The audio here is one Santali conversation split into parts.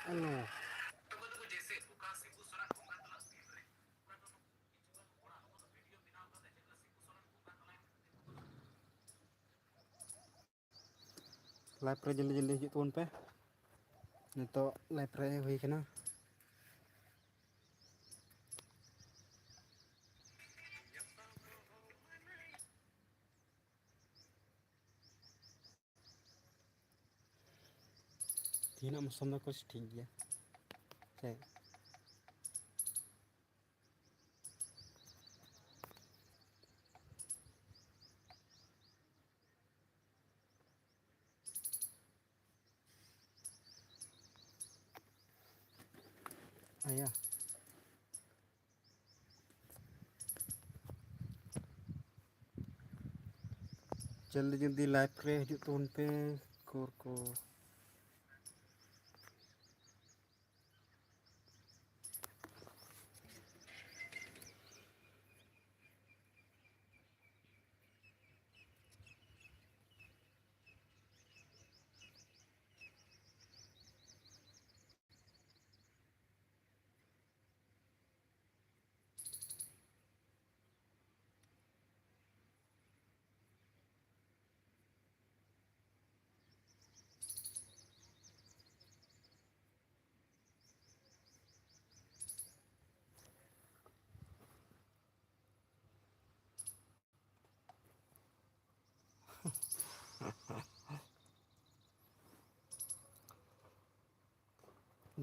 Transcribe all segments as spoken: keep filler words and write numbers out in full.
ᱦᱮᱞᱳ᱾ ᱞᱟᱭᱤᱵᱷ ᱨᱮ ᱡᱚᱞᱫᱤ ᱡᱚᱞᱫᱤ ᱦᱤᱡᱩᱜ ᱛᱟᱵᱚᱱ ᱯᱮ᱾ ᱱᱤᱛᱚᱜ ᱞᱟᱭᱤᱵᱷ ᱨᱮ ᱦᱩᱭ ᱠᱟᱱᱟ᱾ ᱛᱮᱦᱮᱧᱟᱜ ᱢᱳᱥᱚᱢ ᱫᱚ ᱠᱩᱪ ᱴᱷᱤᱠ ᱜᱮᱭᱟ᱾ ᱥᱮ ᱟᱭᱟ᱾ ᱡᱚᱞᱫᱤ ᱡᱚᱞᱫᱤ ᱞᱟᱭᱤᱵᱷ ᱨᱮ ᱦᱤᱡᱩᱜ ᱛᱟᱵᱚᱱ ᱯᱮ ᱠᱚᱨ ᱠᱚ᱾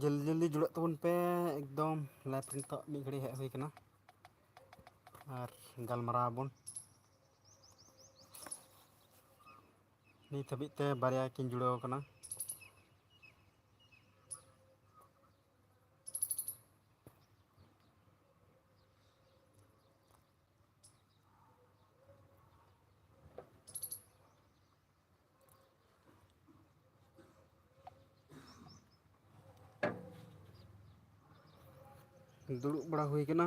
ᱡᱚᱞᱫᱤ ᱡᱚᱞᱫᱤ ᱡᱩᱲᱟᱹᱜ ᱛᱟᱵᱚᱱ ᱯᱮ, ᱮᱠᱫᱚᱢ ᱞᱟᱭᱤᱵᱷ ᱨᱮ ᱱᱤᱛᱚᱜ ᱢᱤᱫ ᱜᱷᱟᱹᱲᱤ ᱦᱮᱡ ᱦᱩᱭ ᱠᱟᱱᱟ ᱟᱨ ᱜᱟᱞᱢᱟᱨᱟᱣ ᱟᱵᱚᱱ᱾ ᱱᱤᱛ ᱦᱟᱹᱵᱤᱡ ᱛᱮ ᱵᱟᱨᱭᱟ ᱠᱤᱱ ᱡᱩᱲᱟᱹᱣ ᱟᱠᱟᱱᱟ᱾ ᱫᱩᱲᱩᱵ ᱵᱟᱲᱟ ᱦᱩᱭ ᱠᱟᱱᱟ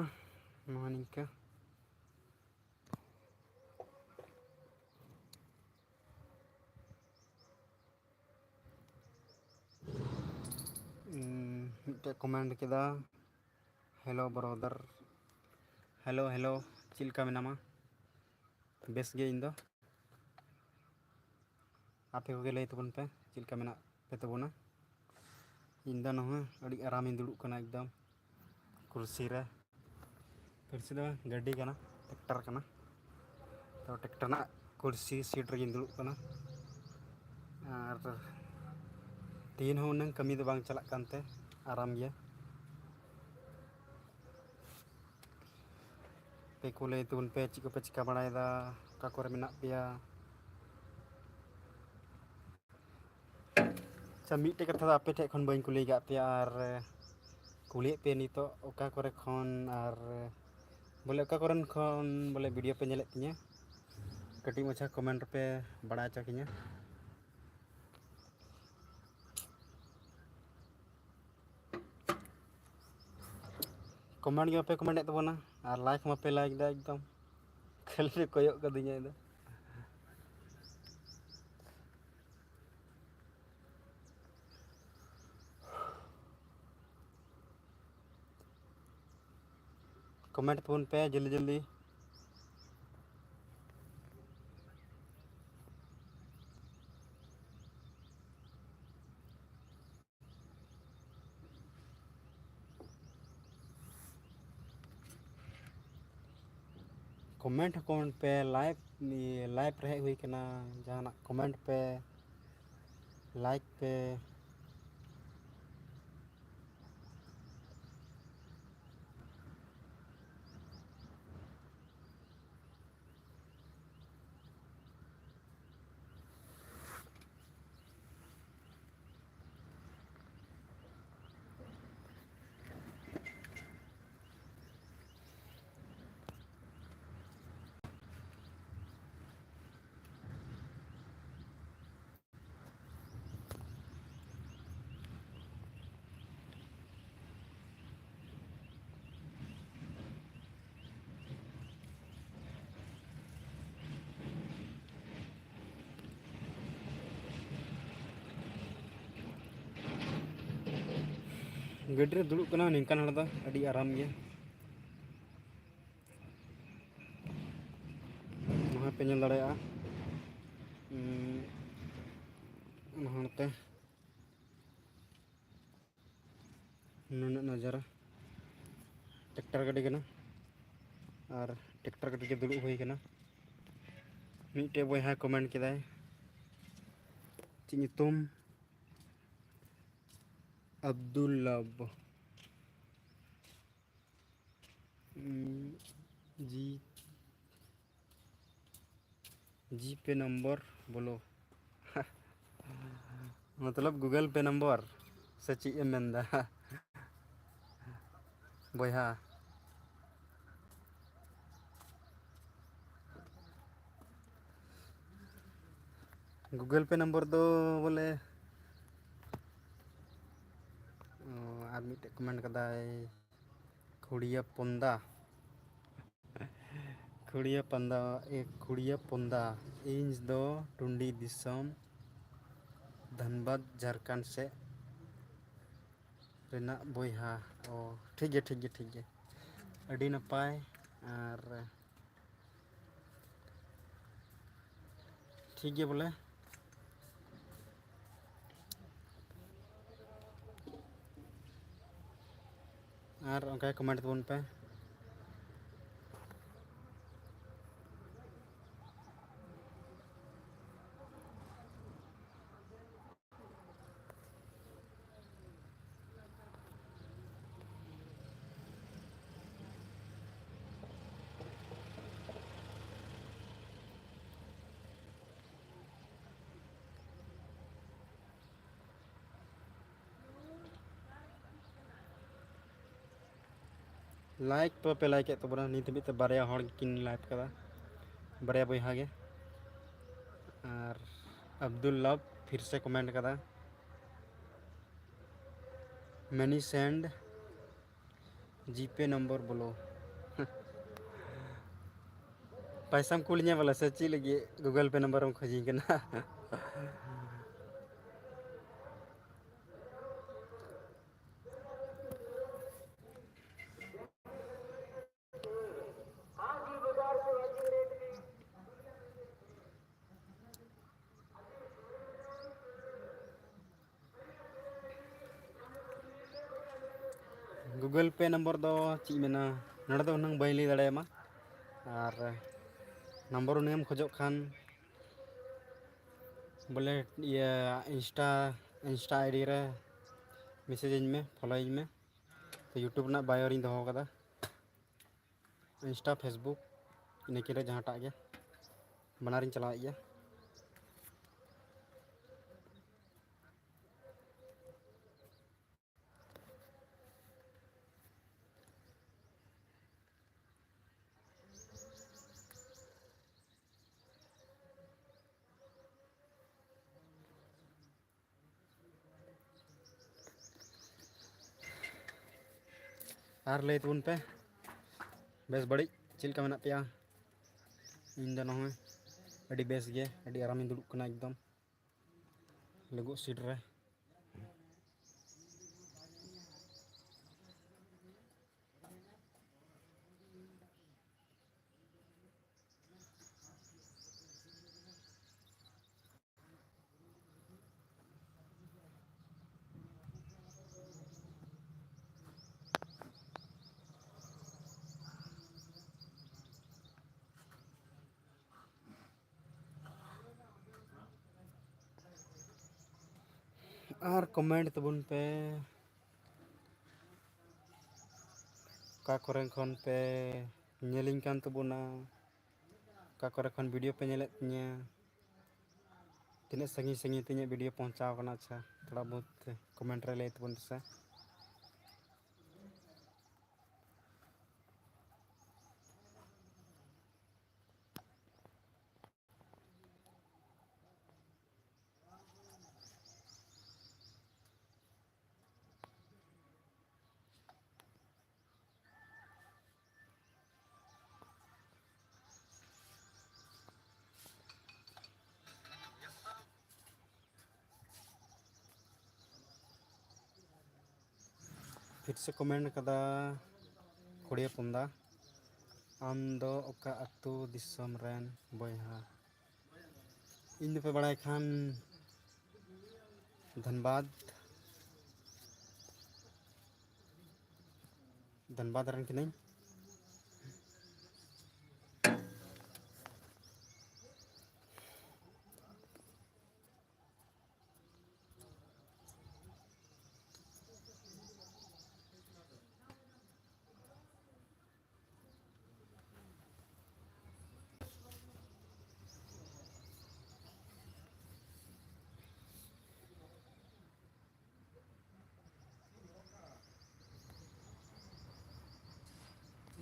ᱱᱚᱣᱟ ᱱᱤᱝᱠᱟᱹ᱾ ᱢᱤᱫᱴᱮᱡ ᱠᱚᱢᱮᱱᱴ ᱠᱮᱫᱟ, "ᱦᱮᱞᱳ ᱵᱨᱟᱫᱟᱨ, ᱦᱮᱞᱳ ᱦᱮᱞᱳ, ᱪᱮᱫ ᱞᱮᱠᱟ ᱢᱮᱱᱟᱢᱟ?" ᱵᱮᱥ ᱜᱮ ᱤᱧ ᱫᱚ᱾ ᱟᱯᱮ ᱠᱚᱜᱮ ᱞᱟᱹᱭ ᱛᱟᱵᱚᱱ ᱯᱮ, ᱪᱮᱫ ᱞᱮᱠᱟ ᱢᱮᱱᱟᱜ ᱯᱮ ᱛᱟᱵᱚᱱᱟ? ᱤᱧ ᱫᱚ ᱱᱚᱜᱼᱚᱭ ᱟᱹᱰᱤ ᱟᱨᱟᱢᱤᱧ ᱫᱩᱲᱩᱵ ᱠᱟᱱᱟ ᱮᱠᱫᱚᱢ ᱠᱩᱨᱥᱤ ᱨᱮ᱾ ᱠᱩᱨᱥᱤ ᱫᱚ ᱵᱟᱝ, ᱜᱟᱹᱰᱤ ᱠᱟᱱᱟ, ᱴᱨᱟᱠᱴᱟᱨ ᱠᱟᱱᱟ᱾ ᱛᱚ, ᱴᱨᱟᱠᱴᱟᱨ ᱨᱮᱱᱟᱜ ᱠᱩᱨᱥᱤ ᱥᱤᱴ ᱨᱮᱜᱮᱧ ᱫᱩᱲᱩᱵ ᱠᱟᱱᱟ᱾ ᱟᱨ ᱛᱮᱦᱮᱧ ᱦᱚᱸ ᱩᱱᱟᱹᱝ ᱠᱟᱹᱢᱤ ᱫᱚ ᱵᱟᱝ ᱪᱟᱞᱟᱜ ᱠᱟᱱᱛᱮ ᱟᱨᱟᱢ ᱜᱮᱭᱟ᱾ ᱟᱯᱮ ᱠᱚ ᱞᱟᱹᱭ ᱛᱟᱵᱚᱱ ᱯᱮ, ᱪᱮᱫ ᱠᱚᱯᱮ ᱪᱤᱠᱟ ᱵᱟᱲᱟᱭᱮᱫᱟ, ᱚᱠᱟ ᱠᱚᱨᱮ ᱢᱮᱱᱟᱜ ᱯᱮᱭᱟ? ᱟᱪᱪᱷᱟ, ᱢᱤᱫᱴᱮᱡ ᱠᱟᱛᱷᱟ ᱫᱚ ᱟᱯᱮ ᱴᱷᱮᱡ ᱠᱷᱚᱱ ᱵᱟᱹᱧ ᱠᱩᱞᱤ ᱟᱠᱟᱫ ᱯᱮᱭᱟ, ᱟᱨ ᱠᱩᱞᱤᱭᱮᱫ ᱯᱮᱭᱟ ᱱᱤᱛᱚᱜ ᱚᱠᱟ ᱠᱚᱨᱮ ᱠᱷᱚᱱ, ᱟᱨ ᱵᱚᱞᱮ ᱚᱠᱟ ᱠᱚᱨᱮᱱ ᱠᱷᱚᱱ ᱵᱚᱞᱮ ᱵᱷᱤᱰᱤᱭᱳ ᱯᱮ ᱧᱮᱞᱮᱫ ᱛᱤᱧᱟᱹ, ᱠᱟᱹᱴᱤᱡ ᱢᱟᱪᱷᱟ ᱠᱚᱢᱮᱱᱴ ᱨᱮᱯᱮ ᱵᱟᱲᱟᱭ ᱦᱚᱪᱚ ᱠᱤᱧᱟᱹ᱾ ᱠᱚᱢᱮᱱᱴ ᱜᱮ ᱵᱟᱯᱮ ᱠᱚᱢᱮᱱᱴ ᱮᱫ ᱛᱟᱵᱚᱱᱟ, ᱟᱨ ᱞᱟᱭᱤᱠ ᱢᱟᱯᱮ ᱞᱟᱭᱤᱠ ᱮᱫᱟ ᱮᱠᱫᱚᱢ, ᱠᱷᱟᱹᱞᱤ ᱯᱮ ᱠᱚᱭᱚᱜ ᱠᱟᱹᱫᱤᱧᱟ ᱮᱠᱫᱚᱢ᱾ ᱠᱚᱢᱮᱱᱴ ᱛᱟᱵᱚᱱ ᱯᱮ ᱡᱚᱞᱫᱤ ᱡᱚᱞᱫᱤ᱾ ᱠᱚᱢᱮᱱᱴ ᱦᱚᱸ ᱠᱚᱢᱮᱱᱴ ᱯᱮ, ᱞᱟᱭᱤᱵᱷ, ᱤᱭᱟᱹ, ᱞᱟᱭᱤᱵᱷ ᱨᱮ ᱦᱮᱡ ᱦᱩᱭ ᱠᱟᱱᱟ, ᱡᱟᱦᱟᱱᱟᱜ ᱠᱚᱢᱮᱱᱴ ᱯᱮ, ᱞᱟᱭᱤᱠ ᱯᱮ᱾ ᱜᱟᱹᱰᱤ ᱨᱮ ᱫᱩᱲᱩᱵ ᱠᱟᱱᱟ ᱱᱤᱝᱠᱟᱱ ᱦᱚᱲ ᱫᱚ ᱟᱹᱰᱤ ᱟᱨᱟᱢ ᱜᱮ᱾ ᱱᱚᱣᱟ ᱯᱮ ᱧᱮᱞ ᱫᱟᱲᱮᱭᱟᱜᱼᱟ᱾ ᱱᱚᱛᱮ ᱱᱩᱱᱟᱹᱜ ᱱᱟᱡᱟᱨᱟ᱾ ᱴᱨᱟᱠᱴᱟᱨ ᱜᱟᱹᱰᱤ ᱠᱟᱱᱟ ᱟᱨ ᱴᱨᱟᱠᱴᱟᱨ ᱜᱟᱹᱰᱤ ᱨᱮ ᱫᱩᱲᱩᱵ ᱦᱩᱭ ᱠᱟᱱᱟ᱾ ᱢᱤᱫᱴᱮᱡ ᱵᱚᱭᱦᱟ ᱠᱚᱢᱮᱱᱴ ᱠᱮᱫᱟᱭ, ᱪᱮᱫ ᱧᱩᱛᱩᱢ? ᱟᱵᱫᱩᱞᱞᱟᱵ᱾ ᱩᱸ, ᱡᱤ, ᱡᱤᱯᱮ ᱱᱚᱢᱵᱚᱨ ᱵᱚᱞᱚ᱾ ᱢᱚᱛᱞᱚᱵ ᱜᱩᱜᱚᱞ ᱯᱮ ᱱᱚᱢᱵᱚᱨ ᱥᱮ ᱪᱮᱫ ᱮᱢ ᱢᱮᱱᱫᱟ ᱵᱚᱭᱦᱟ? ᱜᱩᱜᱚᱞ ᱯᱮ ᱱᱚᱢᱵᱚᱨ ᱫᱚ ᱵᱚᱞᱮ, ᱚ, ᱟᱨ ᱢᱤᱫᱴᱮᱡ ᱠᱚᱢᱮᱱᱴ ᱠᱟᱫᱟᱭ, ᱠᱷᱩᱲᱤᱭᱟᱹ ᱯᱚᱱᱫᱟ᱾ ᱠᱷᱩᱲᱤᱭᱟᱹ ᱯᱟᱱᱫᱟ, ᱮ, ᱠᱷᱩᱲᱤᱭᱟᱹ ᱯᱚᱱᱫᱟ, ᱤᱧ ᱫᱚ ᱴᱩᱱᱰᱤ ᱫᱤᱥᱚᱢ, ᱫᱷᱟᱱᱵᱟᱫᱽ, ᱡᱷᱟᱲᱠᱷᱚᱸᱰ ᱥᱮᱫ ᱨᱮᱱᱟᱜ ᱵᱚᱭᱦᱟ᱾ ᱚ, ᱴᱷᱤᱠ ᱜᱮᱭᱟ, ᱴᱷᱤᱠ ᱜᱮᱭᱟ, ᱴᱷᱤᱠ ᱜᱮᱭᱟ᱾ ᱟᱹᱰᱤ ᱱᱟᱯᱟᱭ᱾ ᱟᱨ ᱴᱷᱤᱠ ᱜᱮᱭᱟ ᱵᱚᱞᱮ᱾ ᱟᱨ ᱚᱱᱠᱟ ᱜᱮ ᱠᱚᱢᱮᱱᱴ ᱛᱟᱵᱚᱱ ᱯᱮ᱾ ᱞᱟᱭᱤᱠ ᱯᱮ, ᱯᱮ ᱞᱟᱭᱤᱠ ᱮᱫ ᱛᱟᱵᱚᱱᱟ᱾ ᱱᱤᱛ ᱦᱟᱹᱵᱤᱡ ᱛᱮ ᱵᱟᱨᱭᱟ ᱦᱚᱲ ᱜᱮᱠᱤᱱ ᱞᱟᱭᱤᱠ ᱠᱟᱫᱟ, ᱵᱟᱨᱭᱟ ᱵᱚᱭᱦᱟ ᱜᱮ᱾ ᱟᱨ ᱟᱵᱫᱩᱞ ᱞᱟᱵᱷ ᱯᱷᱤᱨ ᱥᱮ ᱠᱚᱢᱮᱱᱴ ᱠᱟᱫᱟ, ᱢᱟᱱᱤ ᱥᱮᱱᱰ, ᱡᱤᱯᱮ ᱱᱚᱢᱵᱚᱨ ᱵᱚᱞᱚ᱾ ᱯᱟᱭᱥᱟᱢ ᱠᱩᱞᱤᱧᱟ ᱵᱚᱞᱮ ᱥᱮ ᱪᱮᱫ ᱞᱟᱹᱜᱤᱫ ᱜᱩᱜᱚᱞ ᱯᱮ ᱱᱚᱢᱵᱚᱨ ᱮᱢ ᱠᱷᱚᱡᱤᱧ ᱠᱟᱱᱟ? Google Pay ᱱᱚᱢᱵᱚᱨ ᱫᱚ ᱪᱮᱫ ᱤᱧ ᱢᱮᱱᱟ, ᱱᱚᱰᱮ ᱫᱚ ᱦᱩᱱᱟᱹᱝ ᱵᱟᱹᱧ ᱞᱟᱹᱭ ᱫᱟᱲᱮᱭᱟᱢᱟ᱾ ᱟᱨ ᱱᱚᱢᱵᱚᱨ ᱩᱱᱤᱭᱮᱢ ᱠᱷᱚᱡᱚᱜ ᱠᱷᱟᱱ, ᱵᱚᱞᱮ, ᱤᱭᱟᱹ, Insta, Insta ID ᱨᱮ ᱢᱮᱥᱮᱡᱽ ᱟᱹᱧ ᱢᱮ, ᱯᱷᱚᱞᱳ ᱟᱹᱧ ᱢᱮ᱾ ᱛᱚ, YouTube ᱨᱮᱱᱟᱜ bio ᱨᱤᱧ ᱫᱚᱦᱚ ᱠᱟᱫᱟ, Insta, Facebook, ᱤᱱᱟᱹ ᱠᱤᱱ ᱨᱮ ᱡᱟᱦᱟᱸᱴᱟᱜ ᱜᱮ, ᱵᱟᱱᱟᱨᱤᱧ ᱪᱟᱞᱟᱣᱮᱫ ᱜᱮᱭᱟ᱾ ᱟᱨ ᱞᱟᱹᱭ ᱛᱟᱵᱚᱱ ᱯᱮ, ᱵᱮᱥ ᱵᱟᱹᱲᱤᱡ ᱪᱮᱫ ᱞᱮᱠᱟ ᱢᱮᱱᱟᱜ ᱯᱮᱭᱟ? ᱤᱧ ᱫᱚ ᱱᱚᱜᱼᱚᱭ ᱟᱹᱰᱤ ᱵᱮᱥ ᱜᱮ, ᱟᱹᱰᱤ ᱟᱨᱟᱢᱤᱧ ᱫᱩᱲᱩᱵ ᱠᱟᱱᱟ ᱮᱠᱫᱚᱢ ᱞᱩᱜᱩᱜ ᱥᱤᱴ ᱨᱮ᱾ ᱟᱨ comment ᱛᱟᱵᱚᱱ ᱯᱮ, ᱚᱠᱟ ᱠᱚᱨᱮ ᱠᱷᱚᱱ ᱯᱮ ᱧᱮᱞᱤᱧ ᱠᱟᱱ ᱛᱟᱵᱚᱱᱟ, ᱚᱠᱟ ᱠᱚᱨᱮ ᱠᱷᱚᱱ video ᱯᱮ ᱧᱮᱞᱮᱫ ᱛᱤᱧᱟᱹ, ᱛᱤᱱᱟᱹᱜ ᱥᱟᱺᱜᱤᱧ ᱥᱟᱺᱜᱤᱧ ᱛᱮ ᱤᱧᱟᱹᱜ video ᱯᱳᱣᱪᱷᱟᱣ ᱠᱟᱱᱟ᱾ ᱟᱪᱪᱷᱟ, ᱛᱷᱚᱲᱟ ᱵᱚᱦᱩᱛ comment ᱨᱮ ᱞᱟᱹᱭ ᱛᱟᱵᱚᱱ ᱯᱮᱥᱮ᱾ ᱯᱷᱤᱨ ᱥᱮ comment ᱠᱟᱫᱟ ᱠᱷᱚᱲᱤᱭᱟᱹ ᱯᱚᱱᱫᱟ, ᱟᱢ ᱫᱚ ᱚᱠᱟ ᱟᱹᱛᱩ ᱫᱤᱥᱚᱢ ᱨᱮᱱ ᱵᱚᱭᱦᱟ? ᱤᱧ ᱫᱚᱯᱮ ᱵᱟᱲᱟᱭ ᱠᱷᱟᱱ ᱫᱷᱟᱱᱵᱟᱫᱽ᱾ ᱫᱷᱟᱱᱵᱟᱫᱽ ᱨᱮᱱ ᱠᱟᱹᱱᱟᱹᱧ᱾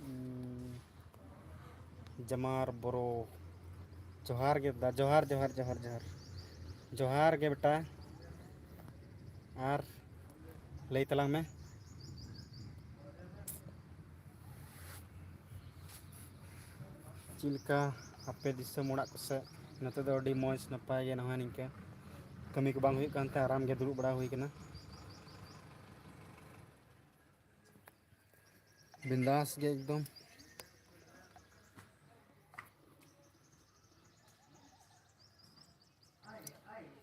ᱩᱸ, ᱡᱟᱢᱟᱨ ᱵᱳᱨᱳ᱾ ᱡᱚᱦᱟᱨ ᱜᱮ ᱫᱟ, ᱡᱚᱦᱟᱨ, ᱡᱚᱦᱟᱨ, ᱡᱚᱦᱟᱨ, ᱡᱚᱦᱟᱨ᱾ ᱡᱚᱦᱟᱨ ᱜᱮ ᱵᱮᱴᱟ᱾ ᱟᱨ ᱞᱟᱹᱭ ᱛᱟᱞᱟᱝ ᱢᱮ᱾ ᱪᱮᱫ ᱞᱮᱠᱟ ᱟᱯᱮ ᱫᱤᱥᱚᱢ ᱚᱲᱟᱜ ᱠᱚᱥᱮᱫ? ᱱᱚᱛᱮ ᱫᱚ ᱟᱹᱰᱤ ᱢᱚᱡᱽ ᱱᱟᱯᱟᱭ ᱜᱮ, ᱱᱚᱜᱼᱚᱭ ᱱᱤᱝᱠᱟᱹ ᱠᱟᱹᱢᱤ ᱠᱚ ᱵᱟᱝ ᱦᱩᱭᱩᱜ ᱠᱟᱱᱛᱮ ᱟᱨᱟᱢ ᱜᱮ ᱫᱩᱲᱩᱵ ᱵᱟᱲᱟ ᱦᱩᱭ ᱠᱟᱱᱟ᱾ ᱵᱤᱱᱫᱟᱥ ᱜᱮ ᱮᱠᱫᱚᱢ᱾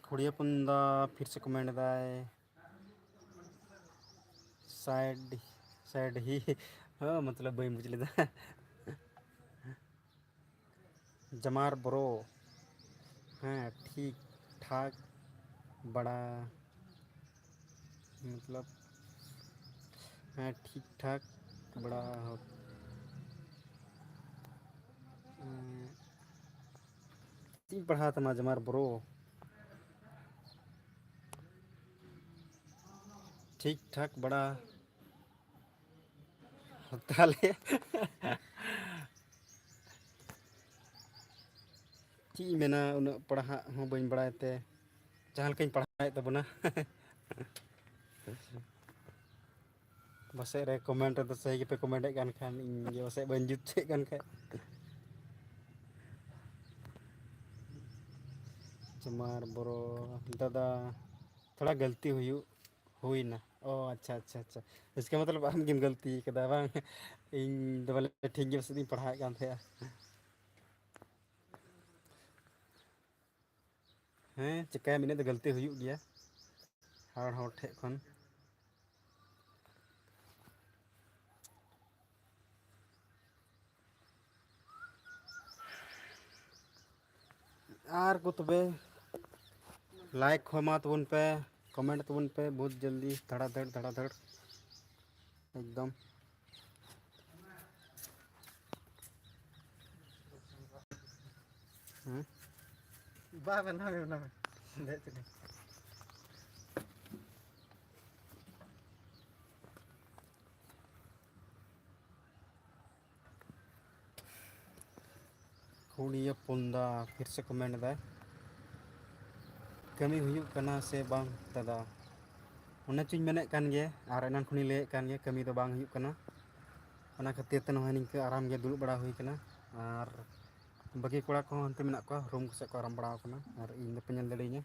ᱠᱷᱩᱲᱤ ᱦᱚᱯᱚᱱ ᱫᱟ ᱯᱷᱤᱨ ᱥᱮ ᱠᱚᱢᱮᱱᱴ ᱮᱫᱟᱭ, ᱥᱟᱭᱤᱰ, ᱥᱟᱭᱤᱰ ᱦᱤ, ᱦᱚᱸ, ᱢᱚᱛᱞᱚᱵ ᱵᱟᱹᱧ ᱵᱩᱡᱽ ᱞᱮᱫᱟ᱾ ᱡᱟᱢᱟᱨ ᱵᱨᱳ, ᱦᱮᱸ, ᱴᱷᱤᱠ ᱴᱷᱟᱠ ᱵᱟᱲᱟ, ᱢᱚᱛᱞᱚᱵ, ᱦᱮᱸ, ᱴᱷᱤᱠ ᱴᱷᱟᱠ ᱵᱟᱲᱟ᱾ ᱦᱮᱸ, ᱪᱮᱫ ᱤᱧ ᱯᱟᱲᱦᱟᱣ ᱛᱟᱢᱟ ᱡᱟᱢᱟᱨ ᱵᱨᱳ? ᱴᱷᱤᱠ ᱴᱷᱟᱠ ᱵᱟᱲᱟ᱾ ᱛᱟᱦᱞᱮ ᱪᱮᱫ ᱤᱧ ᱢᱮᱱᱟ, ᱩᱱᱟᱹᱜ ᱯᱟᱲᱦᱟᱜ ᱦᱚᱸ ᱵᱟᱹᱧ ᱵᱟᱲᱟᱭ ᱛᱮ ᱡᱟᱦᱟᱸ ᱞᱮᱠᱟᱧ ᱯᱟᱲᱦᱟᱣᱮᱫ ᱛᱟᱵᱚᱱᱟ᱾ ᱯᱟᱥᱮᱡ ᱨᱮ ᱠᱚᱢᱮᱱᱴ ᱨᱮᱫᱚ ᱥᱟᱹᱦᱤ ᱜᱮᱯᱮ ᱠᱚᱢᱮᱱᱴᱮᱫ ᱠᱟᱱ ᱠᱷᱟᱱ, ᱤᱧ ᱜᱮ ᱯᱟᱥᱮᱡ ᱵᱟᱹᱧ ᱡᱩᱛ ᱦᱚᱪᱚᱭᱮᱫ ᱠᱟᱱ ᱠᱷᱟᱡ᱾ ᱡᱟᱢᱟᱨ ᱵᱨᱳ, ᱫᱟᱫᱟ, ᱛᱷᱚᱲᱟ ᱜᱟᱹᱞᱛᱤ ᱦᱩᱭᱩᱜ, ᱦᱩᱭᱱᱟ᱾ ᱚ, ᱟᱪᱪᱷᱟ, ᱟᱪᱪᱷᱟ, ᱟᱪᱪᱷᱟ᱾ ᱤᱥᱠᱟ ᱢᱚᱛᱞᱚᱵ ᱟᱢ ᱜᱮᱢ ᱜᱟᱹᱞᱛᱤ ᱠᱟᱫᱟ ᱵᱟᱝ? ᱤᱧ ᱫᱚ ᱵᱚᱞᱮ ᱴᱷᱤᱠ ᱜᱮ ᱯᱟᱥᱮᱡ ᱤᱧ ᱯᱟᱲᱦᱟᱣᱮᱫ ᱠᱟᱱ ᱛᱟᱦᱮᱸᱜᱼᱟ᱾ ᱦᱮᱸ, ᱪᱤᱠᱟᱹᱭᱟᱢ, ᱤᱱᱟᱹᱜ ᱫᱚ ᱜᱟᱹᱞᱛᱤ ᱦᱩᱭᱩᱜ ᱜᱮᱭᱟ ᱦᱚᱲ, ᱦᱚᱲ ᱴᱷᱮᱡ ᱠᱷᱚᱱ᱾ ᱟᱨ ᱠᱚ ᱛᱚᱵᱮ, like ᱦᱚᱸ ᱮᱢᱟ ᱛᱟᱵᱚᱱ ᱯᱮ, comment ᱛᱟᱵᱚᱱ ᱯᱮ, ᱵᱚᱦᱩᱛ ᱡᱚᱞᱫᱤ ᱫᱷᱟᱲᱟᱫᱷᱟᱲ ᱫᱷᱟᱲᱟᱫᱷᱟᱲ ᱮᱠᱫᱚᱢ᱾ ᱦᱮᱸ? ᱵᱟ, ᱵᱮᱱᱟᱣ ᱜᱮ, ᱵᱮᱱᱟᱣ ᱜᱮ᱾ ᱫᱮᱡ ᱛᱮᱜᱮ᱾ ᱠᱩᱲᱤ ᱦᱚᱯᱚᱱ ᱫᱟ ᱯᱷᱤᱨ ᱥᱮ ᱠᱚ ᱢᱮᱱ ᱮᱫᱟ, ᱠᱟᱹᱢᱤ ᱦᱩᱭᱩᱜ ᱠᱟᱱᱟ ᱥᱮ ᱵᱟᱝ ᱫᱟᱫᱟ? ᱚᱱᱮ ᱪᱚᱧ ᱢᱮᱱᱮᱫ ᱠᱟᱱ ᱜᱮ, ᱟᱨ ᱮᱱᱟᱱ ᱠᱷᱚᱱᱤᱧ ᱞᱟᱹᱭᱮᱫ ᱠᱟᱱ ᱜᱮ, ᱠᱟᱹᱢᱤ ᱫᱚ ᱵᱟᱝ ᱦᱩᱭᱩᱜ ᱠᱟᱱᱟ᱾ ᱚᱱᱟ ᱠᱷᱟᱹᱛᱤᱨ ᱛᱮ ᱱᱚᱜᱼᱚᱭ ᱱᱤᱝᱠᱟᱹ ᱟᱨᱟᱢ ᱜᱮ ᱫᱩᱲᱩᱵ ᱵᱟᱲᱟ ᱦᱩᱭ ᱠᱟᱱᱟ᱾ ᱟᱨ ᱵᱟᱹᱠᱤ ᱠᱚᱲᱟ ᱠᱚᱦᱚᱸ ᱦᱟᱱᱛᱮ ᱢᱮᱱᱟᱜ ᱠᱚᱣᱟ, ᱨᱩᱢ ᱠᱚ ᱥᱮᱫ ᱠᱚ ᱟᱨᱟᱢ ᱵᱟᱲᱟ ᱟᱠᱟᱱᱟ, ᱟᱨ ᱤᱧ ᱫᱚᱯᱮ ᱧᱮᱞ ᱫᱟᱲᱮᱭᱟᱹᱧᱟ,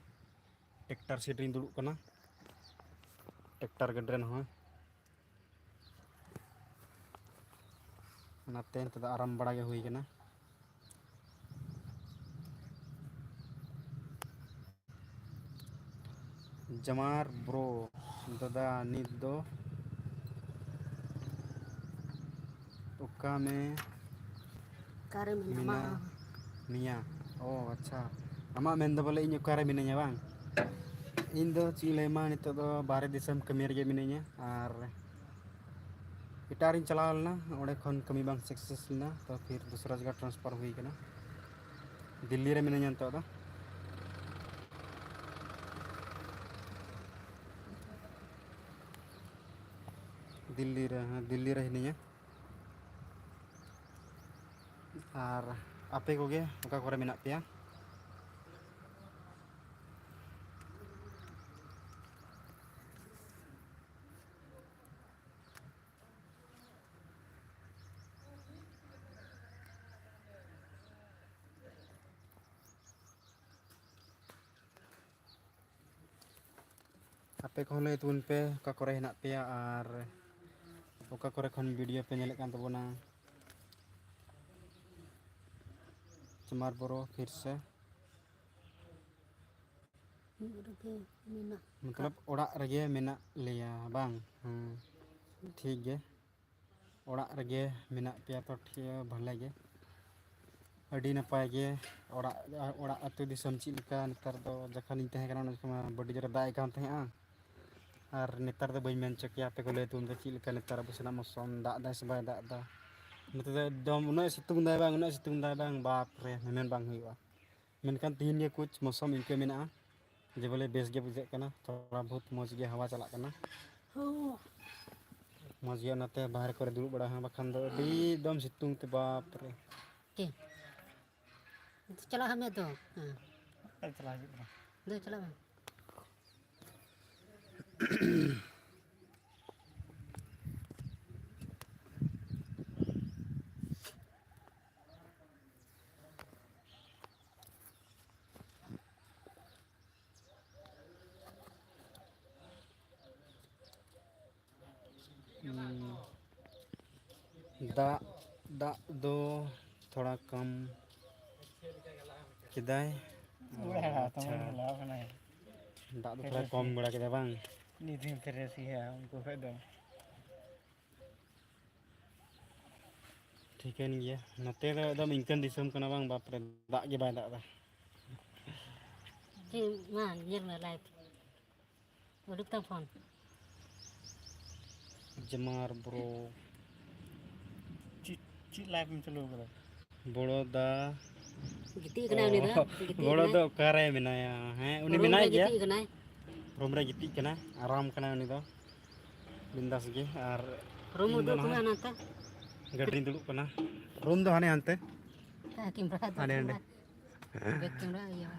ᱴᱨᱟᱠᱴᱟᱨ ᱥᱤᱴ ᱨᱤᱧ ᱫᱩᱲᱩᱵ ᱠᱟᱱᱟ᱾ ᱴᱨᱟᱠᱴᱟᱨ ᱜᱟᱹᱰᱤ ᱨᱮ ᱱᱚᱜᱼᱚᱭ ᱚᱱᱟᱛᱮ ᱱᱤᱛᱚᱜ ᱫᱚ ᱟᱨᱟᱢ ᱵᱟᱲᱟ ᱜᱮ ᱦᱩᱭ ᱠᱟᱱᱟ᱾ ᱡᱟᱢᱟᱨ ᱵᱨᱳ, ᱫᱟᱫᱟ ᱱᱤᱛ ᱫᱚ ᱚᱠᱟ ᱢᱮ ᱚᱠᱟᱨᱮ ᱢᱮᱱᱟᱢᱟ? ᱢᱮᱱᱟᱜ ᱢᱮᱭᱟ? ᱚ, ᱟᱪᱪᱷᱟ, ᱟᱢᱟᱜ ᱢᱮᱱ ᱫᱚ ᱵᱚᱞᱮ ᱤᱧ ᱚᱠᱟᱨᱮ ᱢᱤᱱᱟᱹᱧᱟ ᱵᱟᱝ? ᱤᱧ ᱫᱚ ᱪᱮᱫ ᱤᱧ ᱞᱟᱹᱭᱟᱢᱟ, ᱱᱤᱛᱚᱜ ᱫᱚ ᱵᱟᱦᱨᱮ ᱫᱤᱥᱚᱢ ᱠᱟᱹᱢᱤ ᱨᱮᱜᱮ ᱢᱤᱱᱟᱹᱧᱟ, ᱟᱨ ᱮᱴᱟᱜ ᱨᱤᱧ ᱪᱟᱞᱟᱣ ᱞᱮᱱᱟ, ᱚᱸᱰᱮ ᱠᱷᱚᱱ ᱠᱟᱹᱢᱤ ᱵᱟᱝ ᱥᱟᱠᱥᱮᱥ ᱞᱮᱱᱟ, ᱛᱚ ᱯᱷᱤᱨ ᱫᱩᱥᱨᱟ ᱡᱟᱭᱜᱟ ᱴᱨᱟᱱᱥᱯᱷᱟᱨ ᱦᱩᱭ ᱠᱟᱱᱟ᱾ ᱫᱤᱞᱞᱤ ᱨᱮ ᱢᱤᱱᱟᱹᱧᱟ ᱱᱤᱛᱚᱜ ᱫᱚ᱾ ᱫᱤᱞᱞᱤ ᱨᱮ, ᱦᱮᱸ, ᱫᱤᱞᱞᱤ ᱨᱮ ᱦᱤᱱᱟᱹᱧᱟ᱾ ᱟᱨ ᱟᱯᱮ ᱠᱚᱜᱮ ᱚᱠᱟ ᱠᱚᱨᱮ ᱢᱮᱱᱟᱜ ᱯᱮᱭᱟ? ᱟᱯᱮ ᱠᱚᱦᱚᱸ ᱞᱟᱹᱭ ᱛᱟᱵᱚᱱ ᱯᱮ, ᱚᱠᱟ ᱠᱚᱨᱮ ᱦᱮᱱᱟᱜ ᱯᱮᱭᱟ ᱟᱨ ᱚᱠᱟ ᱠᱚᱨᱮ ᱠᱷᱚᱱ ᱵᱷᱤᱰᱤᱭᱳ ᱯᱮ ᱧᱮᱞᱮᱫ ᱠᱟᱱ ᱛᱟᱵᱚᱱᱟ᱾ ᱪᱟᱢᱟᱨ ᱵᱚᱨᱚ ᱯᱷᱤᱨ ᱥᱮ ᱢᱤᱫ ᱨᱮᱜᱮ ᱢᱮᱱᱟᱜ ᱢᱚᱛᱞᱚᱵ ᱟᱠᱟᱫ᱾ ᱚᱲᱟᱜ ᱨᱮᱜᱮ ᱢᱮᱱᱟᱜ ᱞᱮᱭᱟ ᱵᱟᱝ? ᱦᱮᱸ, ᱴᱷᱤᱠ ᱜᱮ, ᱚᱲᱟᱜ ᱨᱮᱜᱮ ᱢᱮᱱᱟᱜ ᱯᱮᱭᱟ ᱛᱚ ᱴᱷᱤᱠ, ᱵᱷᱟᱞᱮ ᱜᱮ᱾ ᱟᱹᱰᱤ ᱱᱟᱯᱟᱭ ᱜᱮ᱾ ᱚᱲᱟᱜ, ᱚᱲᱟᱜ ᱟᱹᱛᱩ ᱫᱤᱥᱚᱢ ᱪᱮᱫ ᱞᱮᱠᱟ? ᱱᱮᱛᱟᱨ ᱫᱚ ᱡᱚᱠᱷᱚᱱᱤᱧ ᱛᱟᱦᱮᱸ ᱠᱟᱱᱟ, ᱩᱱ ᱡᱚᱠᱷᱚᱱ ᱢᱟ ᱟᱹᱰᱤ ᱡᱳᱨᱮ ᱫᱟᱜ ᱮᱫ ᱠᱟᱱ ᱛᱟᱦᱮᱸᱜᱼᱟ᱾ ᱟᱨ ᱱᱮᱛᱟᱨ ᱫᱚ ᱵᱟᱹᱧ ᱢᱮᱱ ᱦᱚᱪᱚ ᱠᱮᱭᱟ, ᱟᱯᱮ ᱠᱚ ᱞᱟᱹᱭ ᱛᱟᱵᱚᱱ ᱯᱮ ᱪᱮᱫ ᱞᱮᱠᱟ ᱱᱮᱛᱟᱨ ᱟᱵᱚ ᱥᱮᱱᱟᱜ ᱢᱳᱥᱚᱢ, ᱫᱟᱜ ᱫᱟᱭ ᱥᱮ ᱵᱟᱭ ᱫᱟᱜ ᱮᱫᱟ? ᱱᱚᱛᱮ ᱫᱚ ᱮᱠᱫᱚᱢ ᱩᱱᱟᱹᱜ ᱥᱤᱛᱩᱝ ᱫᱟᱭ ᱵᱟᱝ, ᱩᱱᱟᱹᱜ ᱥᱤᱛᱩᱝ ᱫᱟᱭ ᱵᱟᱝ, ᱵᱟᱯ ᱨᱮ, ᱢᱮᱢᱮᱱ ᱵᱟᱝ ᱦᱩᱭᱩᱜᱼᱟ᱾ ᱢᱮᱱᱠᱷᱟᱱ ᱛᱤᱦᱤᱧ ᱜᱮ ᱠᱩᱪ ᱢᱳᱥᱚᱢ ᱤᱱᱠᱟᱹ ᱢᱮᱱᱟᱜᱼᱟ ᱡᱮ ᱵᱚᱞᱮ ᱵᱮᱥ ᱜᱮ ᱵᱩᱡᱷᱟᱹᱜ ᱠᱟᱱᱟ, ᱛᱷᱚᱲᱟ ᱵᱚᱦᱩᱛ ᱢᱚᱡᱽ ᱜᱮ ᱦᱟᱣᱟ ᱪᱟᱞᱟᱜ ᱠᱟᱱᱟ᱾ ᱢᱚᱡᱽ ᱜᱮ ᱚᱱᱟᱛᱮ ᱵᱟᱦᱨᱮ ᱠᱚᱨᱮ ᱫᱩᱲᱩᱵ ᱵᱟᱲᱟ ᱦᱚᱸ, ᱵᱟᱠᱷᱟᱱ ᱫᱚ ᱟᱹᱰᱤ ᱮᱠᱫᱚᱢ ᱥᱤᱛᱩᱝ ᱛᱮ ᱵᱟᱯ ᱨᱮ᱾ ᱪᱮᱫ? ᱪᱟᱞᱟᱜ ᱦᱟᱢᱮ ᱫᱚ᱾ ᱦᱮᱸ᱾ ᱪᱟᱞᱟᱣ ᱦᱤᱡᱩᱜ ᱠᱟᱱᱟ᱾ ᱫᱩ ᱪᱟᱞᱟᱜ ᱢᱮ᱾ ᱦᱩᱸ᱾ ᱫᱟᱜ, ᱫᱟᱜ ᱫᱚ ᱛᱷᱚᱲᱟ ᱠᱚᱢ ᱠᱮᱫᱟᱭ᱾ ᱚ, ᱵᱚᱭᱦᱟ, ᱟᱪᱪᱷᱟ᱾ ᱛᱟᱢᱟᱱ ᱦᱮᱞᱟᱣ ᱠᱟᱱᱟᱭ᱾ ᱫᱟᱜ ᱫᱚ ᱛᱷᱚᱲᱟ ᱯᱷᱮᱨᱮᱥ ᱠᱚᱢ ᱜᱮ᱾ ᱵᱟᱲᱟ ᱠᱮᱫᱟ ᱵᱟᱝ? ᱱᱤᱛ ᱦᱚᱸ ᱯᱷᱮᱨᱮᱥ ᱜᱮᱭᱟ ᱩᱱᱠᱩ ᱠᱷᱚᱡ ᱫᱚ᱾ ᱴᱷᱤᱠᱟᱹᱱ ᱜᱮᱭᱟ᱾ ᱱᱚᱛᱮ ᱫᱚ ᱮᱠᱫᱚᱢ ᱤᱱᱠᱟᱹᱱ ᱫᱤᱥᱚᱢ ᱠᱟᱱᱟ ᱵᱟᱝ, ᱵᱟᱯᱨᱮ, ᱫᱟᱜ ᱜᱮ ᱵᱟᱭ ᱫᱟᱜ ᱮᱫᱟ᱾ ᱪᱮᱫ ᱢᱟ ᱧᱮᱞ ᱢᱮ ᱞᱟᱭᱤᱵᱷ᱾ ᱩᱰᱩᱠ ᱛᱟᱢ ᱯᱷᱳᱱ᱾ ᱡᱮᱢᱟᱨ ᱵᱨᱳ᱾ ᱪᱮᱫ, ᱪᱮᱫ ᱞᱟᱭᱤᱵᱷ ᱮᱢ ᱪᱟᱹᱞᱩ ᱠᱟᱫᱟ? ᱵᱚᱲᱚ ᱫᱟ᱾ ᱜᱤᱛᱤᱡ ᱠᱟᱱᱟᱭ ᱩᱱᱤ ᱫᱚ, ᱚ, ᱜᱤᱛᱤᱡ ᱵᱚᱲᱚ ᱠᱟᱱᱟᱭ᱾ ᱫᱚ ᱚᱠᱟᱨᱮ ᱢᱮᱱᱟᱭᱟ? ᱦᱮᱸ, ᱩᱱᱤ ᱨᱩᱢ ᱨᱮ ᱢᱮᱱᱟᱭ ᱜᱮᱭᱟ᱾ ᱜᱤᱛᱤᱡ ᱠᱟᱱᱟᱭ᱾ ᱨᱩᱢ ᱨᱮ ᱜᱤᱛᱤᱡ ᱠᱟᱱᱟᱭ, ᱟᱨᱟᱢ ᱠᱟᱱᱟᱭ ᱩᱱᱤ ᱫᱚ᱾ ᱵᱤᱱᱫᱟᱥ ᱜᱮ᱾ ᱟᱨ ᱨᱩᱢ ᱤᱧ ᱫᱚ ᱩᱫᱩᱜ ᱟᱠᱚ ᱢᱮ ᱱᱟᱦᱟᱜ ᱦᱟᱱᱟ ᱦᱟᱱᱛᱮ᱾ ᱜᱟᱹᱰᱤ ᱨᱤᱧ ᱫᱩᱲᱩᱵ ᱠᱟᱱᱟ᱾ ᱨᱩᱢ ᱫᱚ ᱦᱟᱱᱮ ᱦᱟᱱᱛᱮ᱾ ᱦᱮᱸ, ᱠᱮᱢᱨᱟ ᱫᱚ ᱦᱟᱱᱮ ᱦᱟᱸᱰᱮ᱾ ᱠᱮᱢᱨᱟ᱾ ᱵᱮᱠ ᱠᱮᱢᱨᱟ ᱤᱭᱟᱹ᱾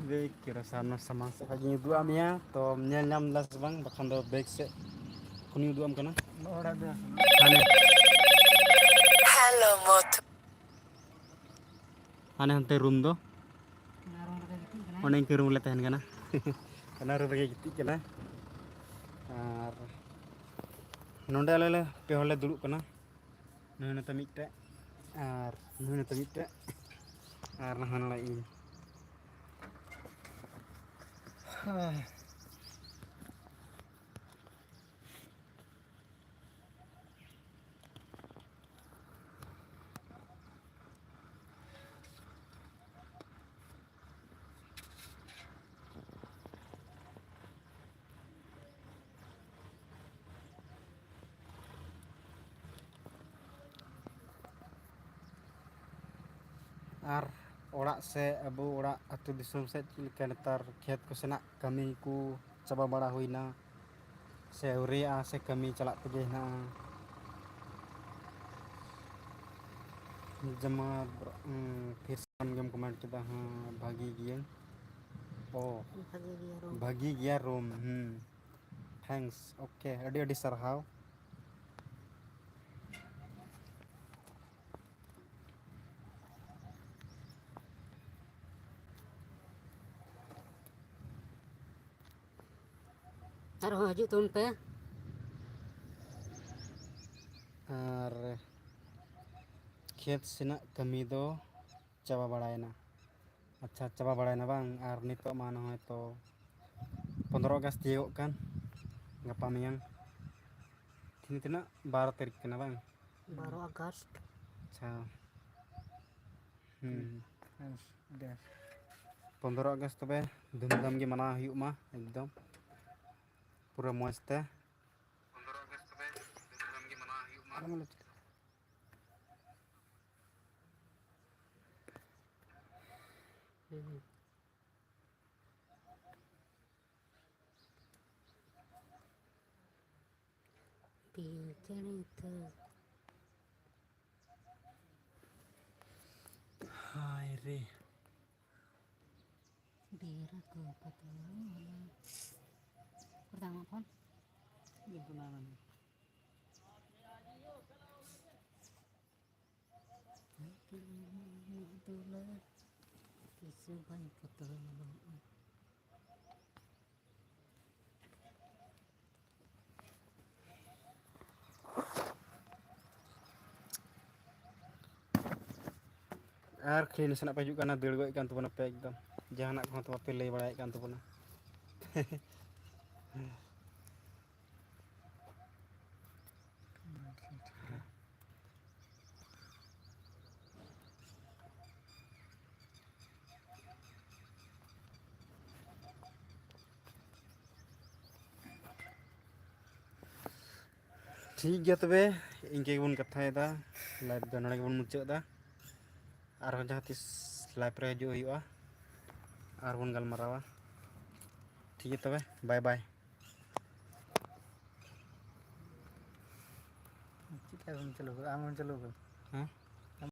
ᱵᱮᱠ ᱠᱮᱢᱨᱟ ᱥᱟᱢᱱᱟ ᱥᱟᱢᱟᱝ ᱥᱮᱫ ᱠᱷᱚᱱ ᱜᱤᱧ ᱩᱫᱩᱜ ᱟᱫ ᱢᱮᱭᱟ, ᱛᱚ ᱧᱮᱞ ᱧᱟᱢ ᱫᱟ ᱥᱮ ᱵᱟᱝ? ᱵᱟᱠᱷᱟᱱ ᱫᱚ ᱵᱮᱠ ᱥᱮᱫ ᱠᱷᱚᱱᱤᱧ ᱩᱫᱩᱜ ᱟᱢ ᱠᱟᱱᱟ᱾ ᱦᱟᱱᱮ᱾ ᱦᱟᱱᱮ ᱦᱟᱱᱛᱮ ᱨᱩᱢ ᱫᱚ᱾ ᱚᱱᱟ ᱨᱩᱢ ᱨᱮᱜᱮ ᱜᱤᱛᱤᱡ ᱠᱟᱱᱟᱭ᱾ ᱚᱱᱮ ᱤᱱᱠᱟᱹ ᱨᱩᱢ ᱨᱮᱞᱮ ᱛᱟᱦᱮᱱ ᱠᱟᱱᱟ᱾ ᱚᱱᱟ ᱨᱩᱢ ᱨᱮᱜᱮ ᱜᱤᱛᱤᱡ ᱠᱟᱱᱟᱭ᱾ ᱟᱨ ᱱᱚᱰᱮ ᱟᱞᱮ ᱞᱮ ᱯᱮ ᱦᱚᱲ ᱞᱮ ᱫᱩᱲᱩᱵ ᱠᱟᱱᱟ᱾ ᱱᱩᱭ ᱱᱚᱛᱮ ᱢᱤᱫᱴᱮᱡ, ᱟᱨ ᱱᱩᱭ ᱱᱚᱛᱮ ᱢᱤᱫᱴᱮᱡ, ᱟᱨ ᱱᱟᱦᱟᱜ ᱱᱚᱰᱮ ᱤᱧ᱾ ᱟᱨ ᱚᱲᱟᱜ ᱥᱮ ᱟᱵᱚ ᱚᱲᱟᱜ ᱟᱹᱛᱩ ᱫᱤᱥᱚᱢ ᱥᱮᱫ ᱪᱮᱫ ᱞᱮᱠᱟ ᱱᱮᱛᱟᱨ ᱠᱷᱮᱛ ᱠᱚ ᱥᱮᱱᱟᱜ ᱠᱟᱹᱢᱤ ᱠᱚ ᱪᱟᱵᱟ ᱵᱟᱲᱟ ᱦᱩᱭᱱᱟ ᱥᱮ ᱟᱹᱣᱨᱤᱭᱟᱜᱼᱟ ᱥᱮ ᱠᱟᱹᱢᱤ ᱪᱟᱞᱟᱜ ᱛᱮᱜᱮ ᱦᱮᱱᱟᱜᱼᱟ? ᱡᱟᱢᱟ, ᱩᱸ, ᱯᱷᱤᱨ ᱥᱟᱢ ᱜᱮᱢ ᱠᱚᱢᱮᱱᱴ ᱠᱮᱫᱟ, ᱦᱮᱸ, ᱵᱷᱟᱹᱜᱤ ᱜᱤᱭᱟᱹᱧ᱾ ᱚ, ᱵᱷᱟᱜᱮ ᱜᱮᱭᱟ ᱨᱩᱢ᱾ ᱵᱷᱟᱹᱜᱤ ᱜᱮᱭᱟ ᱨᱩᱢ, ᱦᱩᱸ᱾ ᱛᱷᱮᱝᱠᱥ, ᱳᱠᱮ, ᱟᱹᱰᱤ ᱟᱹᱰᱤ ᱥᱟᱨᱦᱟᱣ᱾ ᱟᱨᱦᱚᱸ ᱦᱤᱡᱩᱜ ᱛᱟᱵᱚᱱ ᱯᱮ᱾ ᱟᱨ ᱠᱷᱮᱛ ᱥᱮᱱᱟᱜ ᱠᱟᱹᱢᱤ ᱫᱚ ᱪᱟᱵᱟ ᱵᱟᱲᱟᱭᱮᱱᱟ᱾ ᱟᱪᱪᱷᱟ, ᱪᱟᱵᱟ ᱵᱟᱲᱟᱭᱮᱱᱟ ᱵᱟᱝ? ᱟᱨ ᱱᱤᱛᱚᱜ ᱢᱟ ᱱᱚᱜᱼᱚᱭ ᱛᱚ ᱯᱚᱱᱫᱽᱨᱚ ᱟᱜᱚᱥᱴ ᱛᱤᱭᱳᱜᱚᱜ ᱠᱟᱱ, ᱜᱟᱯᱟ ᱢᱮᱭᱟᱝ᱾ ᱛᱮᱦᱮᱧ ᱛᱤᱱᱟᱹᱜ? ᱵᱟᱨᱚ ᱛᱟᱹᱨᱤᱠᱷ ᱠᱟᱱᱟ ᱵᱟᱝ? ᱵᱟᱨᱚ ᱟᱜᱚᱥᱴ᱾ ᱟᱪᱪᱷᱟ᱾ ᱦᱩᱸ᱾ ᱵᱮᱥ, ᱵᱮᱥ᱾ ᱯᱚᱱᱫᱽᱨᱚ ᱟᱜᱚᱥᱴ ᱛᱚᱵᱮ ᱫᱷᱩᱢᱫᱷᱟᱢ ᱜᱮ ᱢᱟᱱᱟᱣ ᱦᱩᱭᱩᱜ ᱢᱟ ᱮᱠᱫᱚᱢ ᱯᱩᱨᱟᱹ ᱢᱚᱡᱽ ᱛᱮ᱾ ᱟᱨ ᱢᱟ ᱞᱟᱹᱭ ᱦᱩᱸ᱾ ᱵᱤᱧ ᱪᱮᱬᱮ ᱛᱚ᱾ ᱦᱟᱭ ᱨᱮ᱾ ᱰᱮᱨᱟ ᱠᱚ ᱯᱟᱛᱟ᱾ ᱚᱠᱟᱨᱮ ᱛᱟᱢᱟ ᱯᱷᱳᱱ? ᱤᱧ ᱯᱷᱳᱱ ᱟᱢᱟ᱾ ᱫᱩᱞᱟᱹᱲ ᱛᱤᱥ ᱦᱚᱸ ᱵᱟᱹᱧ ᱯᱚᱛᱟᱣᱟ᱾ ᱟᱨ ᱠᱷᱟᱹᱞᱤ ᱱᱟᱥᱮᱱᱟᱜ ᱯᱮ ᱦᱤᱡᱩᱜ ᱠᱟᱱᱟ, ᱫᱟᱹᱲ ᱜᱚᱡ ᱠᱟᱱ ᱛᱟᱵᱚᱱᱟ ᱯᱮ ᱮᱠᱫᱚᱢ᱾ ᱡᱟᱦᱟᱱᱟᱜ ᱠᱚᱦᱚᱸ ᱛᱚ ᱵᱟᱯᱮ ᱞᱟᱹᱭ ᱵᱟᱲᱟᱭᱮᱫ ᱠᱟᱱ ᱛᱟᱵᱚᱱᱟ᱾ ᱴᱷᱤᱠ ᱜᱮᱭᱟ ᱛᱚᱵᱮ, ᱤᱱᱠᱟᱹ ᱜᱮᱵᱚᱱ ᱠᱟᱛᱷᱟᱭᱮᱫᱟ᱾ ᱞᱟᱭᱤᱵᱷ ᱫᱚ ᱱᱚᱰᱮ ᱜᱮᱵᱚᱱ ᱢᱩᱪᱟᱹᱫ ᱮᱫᱟ᱾ ᱟᱨᱦᱚᱸ ᱡᱟᱦᱟᱸ ᱛᱤᱥ ᱞᱟᱭᱤᱵᱷ ᱨᱮ ᱦᱤᱡᱩᱜ ᱦᱩᱭᱩᱜᱼᱟ, ᱟᱨ ᱵᱚᱱ ᱜᱟᱞᱢᱟᱨᱟᱣᱟ᱾ ᱴᱷᱤᱠ ᱜᱮᱭᱟ ᱛᱚᱵᱮ, ᱵᱟᱭ ᱵᱟᱭ᱾ ᱪᱮᱫ ᱞᱮᱠᱟ ᱵᱚᱱ ᱪᱟᱹᱞᱩ ᱠᱟᱫᱟ? ᱟᱢ ᱦᱚᱸᱢ ᱪᱟᱹᱞᱩ ᱠᱟᱫᱟ? ᱦᱮᱸ?